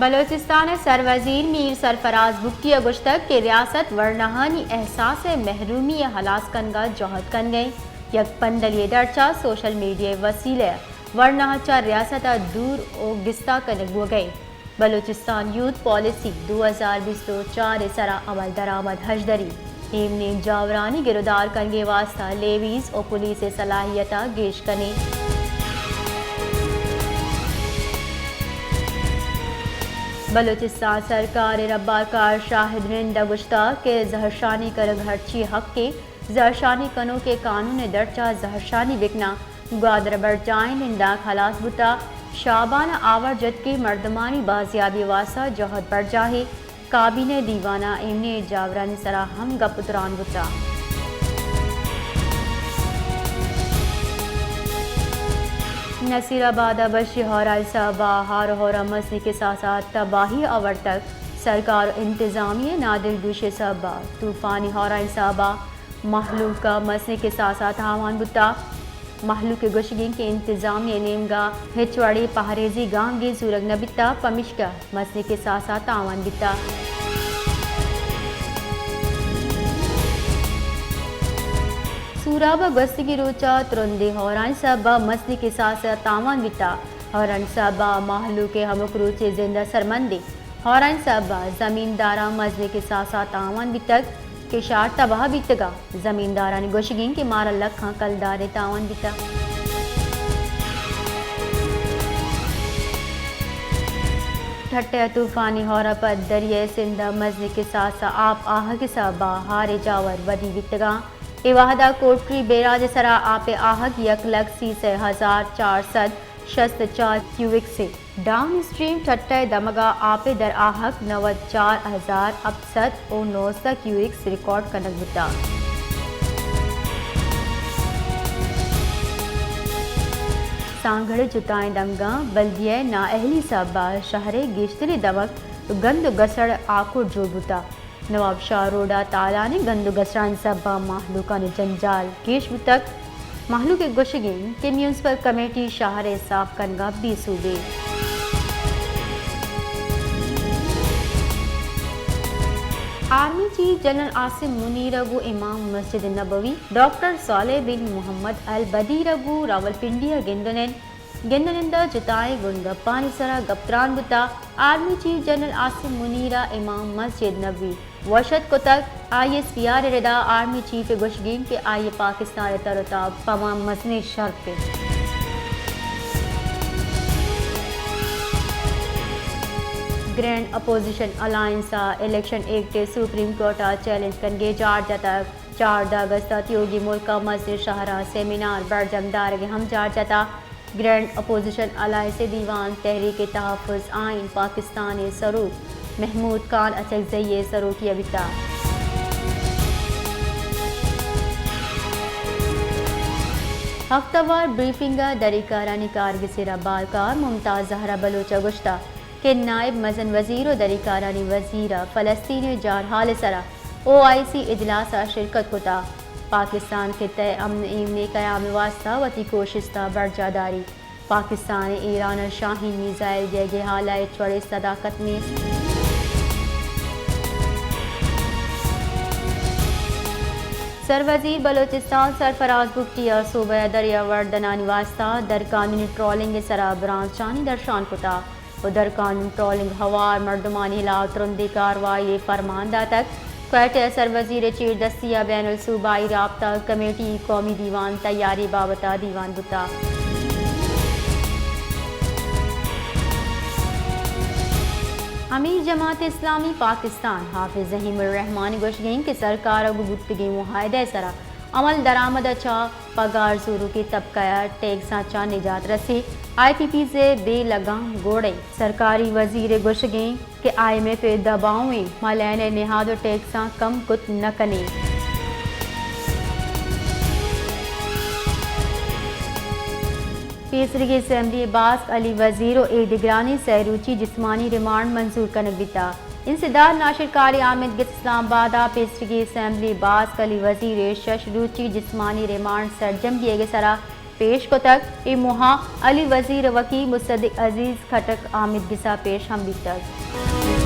بلوچستان ءِ سروزیر میر سرفراز بگٹی ءَ گوشتگ کہ ریاست ورناہانی احساس ءِ محرومی ءِ ہلاس کنگ ءَ جہد کنگ ءَ انت، یک پندلی ءِ درچ ءَ سوشل میڈیا ءِ وسیلہ ءَ ورناہ چہ ریاست ءَ دور ءُ گستا کنگ بوگ ءَ انت۔ بلوچستان یوتھ پالیسی دو ہزار بیست ءُ چار ءِ سرا عمل درآمد ہژدری، ایمنیں جاورانی گرودار کنگ ءِ واستہ لیویز ءُ پولیس ءِ صلاحیت ءَ گیش کنیں۔ بلوچستان سرکار ءِ ربارکار شاہد رند ءَ گوشتگ کہ زہرشانی کنگ ہرچی حق ءِ، زہرشانی کنوک ءِ قانون ءِ درچ ءَ زہرشانی بکناں۔ گوادر ءَ برجاہیں نندانک ہلاس بوتگ، شابان ءَ آور جت کہ مردمانی بازیابی ءِ واستہ جہد برجاہ ایں۔ کابینہ ءِ دیوان ءَ ایمنی ءِ جاورانی سرا ہم گپ ءُ تران بوتگ۔ نصیر آباد ءَ بشی ہورانی سبب ءَ ہار ءُ ہور ءَ مزنیں کساس ءَ تباہی آورتگ۔ سرکار ءُ انتظامیہ ءِ نادلگوشی ءِ سبب ءَ طوفانی ہورانی سبب ءَ مہلوک ءَ مزنیں کساس ءَ تاوان بوتگ۔ مہلوک ءِ گوشگ انت کہ انتظامیہ ءِ نیمگ ءَ ہچ وڑیں پہریزی گامگیج زورگ نہ بیتگ، پمیشکا مزنیں کساس ءَ تاوان بیتگ۔ سوراب ءَ گوستگیں روچ ءَ ترندیں ہورانی سبب ءَ مزنیں کساس ءَ تاوان بیتگ۔ ہورانی سبب ءَ مہلوک ءِ ہمک روچی زند ءَ سرمندیں۔ ہورانی سبب ءَ زمینداراں مزنیں کساس ءَ تاوان بیتگ، کشار تباہ بیتگ ءُ زمیندارانی گوشگ انت کہ مارا لکھاں کلدارے تاوان بیتگ۔ ٹھٹہ ءِ طوفانی ہور ءَ پد دریائے سندھ ءَ مزنیں کساس ءَ آپ آہگ ءِ سبب ءَ ہار ءِ جاور ودی بیتگ انت۔ اے وہد ءَ کوٹری بیراج ءِ سرا آپ ءِ آہگ یک لکھ سی سئے ہزار چار سد شست ءُ چار کیوبکس انت۔ ڈاؤن اسٹریم ٹھٹہ ءِ دمگ ءَ آپ ءِ در آہگ نود چار ہزار ہپت سد ءُ نوزدہ کیوبکس ریکارڈ کنگ بوتگ۔ سانگھڑ ءِ جتائیں دمگاں بلدیہ ءِ نااہلی سبب ءَ شہر ءِ گیشتریں دمگ گند ءُ گسڑ ءِ آکوٹ جوڑ بوتگ۔ نواب شاہ روڈ ءَ تالانیں گند ءُ گسڑانی سبب ءَ مہلوکانی جنجال گیش بوتگ۔ مہلوک ءِ گوشگ انت کہ میونسپل کمیٹی شہر ءِ ساف کنگ ءَ بے سوب انت۔ آرمی چیف جنرل عاصم منیر ءَ گوں امام مسجد نبوی ڈاکٹر صالح بن محمد البدیر ءَ گوں راولپنڈی ءَ گند ءُ نند گند ءُ نند ءَ جتائیں گون گپانی سرا گپ تران بوتگ۔ آرمی چیف جنرل عاصم منیر ءَ امام مسجد نبوی وش اتک کتگ۔ آئی ایس پی آر ءِ ردا آرمی چیف ءِ گوشگ انت کہ آئی ءَ پاکستان ءِ تر ءُ تاب پہ ما مزنیں شرپ انت۔ گرینڈ اپوزیشن الائنس ءَ الیکشن ایکٹ ءِ سپریم کورٹ ءَ چیلنج کنگ ءِ جار جتگ۔ چاردہ اگست ءَ تیوگیں ملک ءِ مزنیں شہراں سیمینار برجم دارگ ءِ ہم جار جتگ۔ گرینڈ اپوزیشن الائنس ءِ دیوان تحریک تحفظ آئین پاکستان ءِ سروک محمود خان اچکزئی ءِ سروکی ءَ بیتگ۔ ہفتہ وار بریفنگ ءَ دریکارانی کارگس ءِ ربارکار ممتاز زہرا بلوچ ءَ گوشتگ کہ نائب مزن وزیر ءُ دریکارانی وزیر ءَ فلسطین ءِ جارحال ءِ سرا او آئی سی اجلاس ءَ شرکت کتگ۔ پاکستان خطہ ءِ امن ءُ ایمنی قیام ءِ واستہ وتی کوشست ءَ برجاہ داریت۔ پاکستان ءَ ایران ءَ شاہین میزائل دیگ ءِ حال ءَ ہچ وڑیں صداقت نیست۔ سروزیر بلوچستان سرفراز بگٹی ءَ صوبہ ءَ دریاوردنانی واستہ درقانونی ٹرالنگ ءِ سرا برانچانی درشان کتگ۔ ءُ درقانون ٹرالنگ ہوار مردمانی ہلاپ ترندیں کاروائی ءِ فرمان داتگ۔ کوئٹہ ءَ سروزیر ءِ چیردستی ءَ بین الصوبائی رابطہ کمیٹی قومی دیوان تیاری بابت ءَ دیوان بوتگ۔ امیر جماعت اسلامی پاکستان حافظ ظہیم الرحمان ءِ گوشگ انت کہ سرکار ءَ گوں بوتگیں معاہدہ ءِ سرا عمل درآمد ءَ چہ پگار زوروکیں طبقہ ءَ ٹیکساں چہ نجات رسی، آئی پی پیز ءِ بے لگام گوڑ انت۔ سرکاری وزیر ءِ گوشگ انت کہ آئی ایم ایف ءِ دباؤ انت، ما لین ءِ نہاد ءُ ٹیکساں کم کت نہ کنیں۔ پیسریگیں اسمبلی ءَ باسک علی وزیر ءُ اے دگرانی سئے روچی جسمانی ریمانڈ منظور کنگ بیتگ۔ انسداد ناشرکاری آمید گس اسلام آباد ءَ پیسریگیں اسمبلی ءَ باسک علی وزیر ءِ شش روچی جسمانی ریمانڈ سرجم بیگ ءِ سرا پیش کتگ۔ اے موہاں علی وزیر وکی، مصدق عزیز کھٹک، حامد گسا پیش ہم بیتگ۔